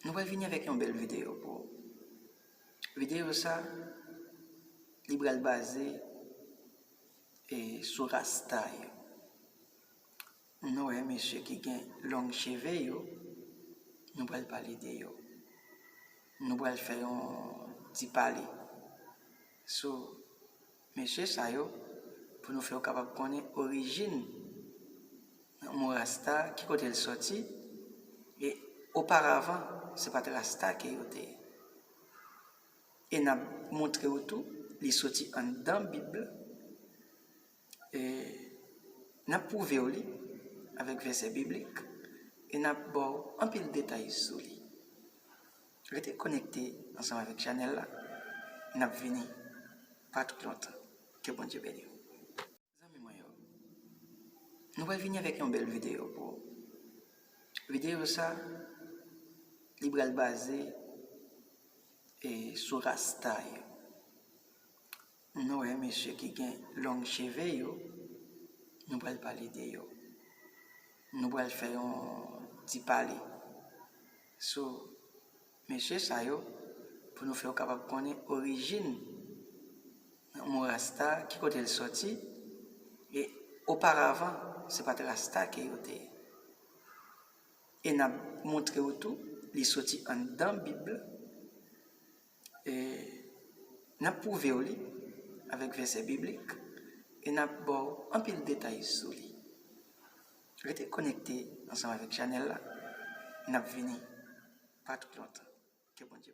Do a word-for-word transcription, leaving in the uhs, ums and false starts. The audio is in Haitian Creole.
Nou pral vini avèk yon bèl videyo pou ou. Videyo sa, li pral baze e, sou rasta yo. Nou wè mesye ki gen long cheve yo, nou pral pale de yo. Nou pral fè yon ti pale sou mesye sa yo pou nou fè w kapab konnen orijin mo rasta, ki kote l sòti, e oparavan se pa t rasta ke yo te ye. E n ap montre w tou, li soti anndan Bib la. E n ap pwouve w li avèk vèsè biblik e n ap ba w anpil detay sou li. Rete konekte ansanm avèk chanèl la, n ap vini pa twò lontan. Ke Bondye beni w. Zanmi mwen yo, nou pral vini avèk yon bèl videyo pou ou. Videyo sa, li pral baze e, sou rasta yo. Nou wè mesye ki gen long cheve yo, nou pral pale de yo. Nou pral fè yon ti pale sou mesye sa yo pou nou fè w kapab konnen orijin mo rasta, ki kote l sòti, e oparavan se pa t rasta ke yo te ye. E n ap montre w tou, li soti anndan Bib la. E n ap pwouve w li avèk vèsè biblik e n ap ba w anpil detay sou li. Rete konekte ansanm avèk chanèl la, n ap vini pa twò lontan. Ke Bondye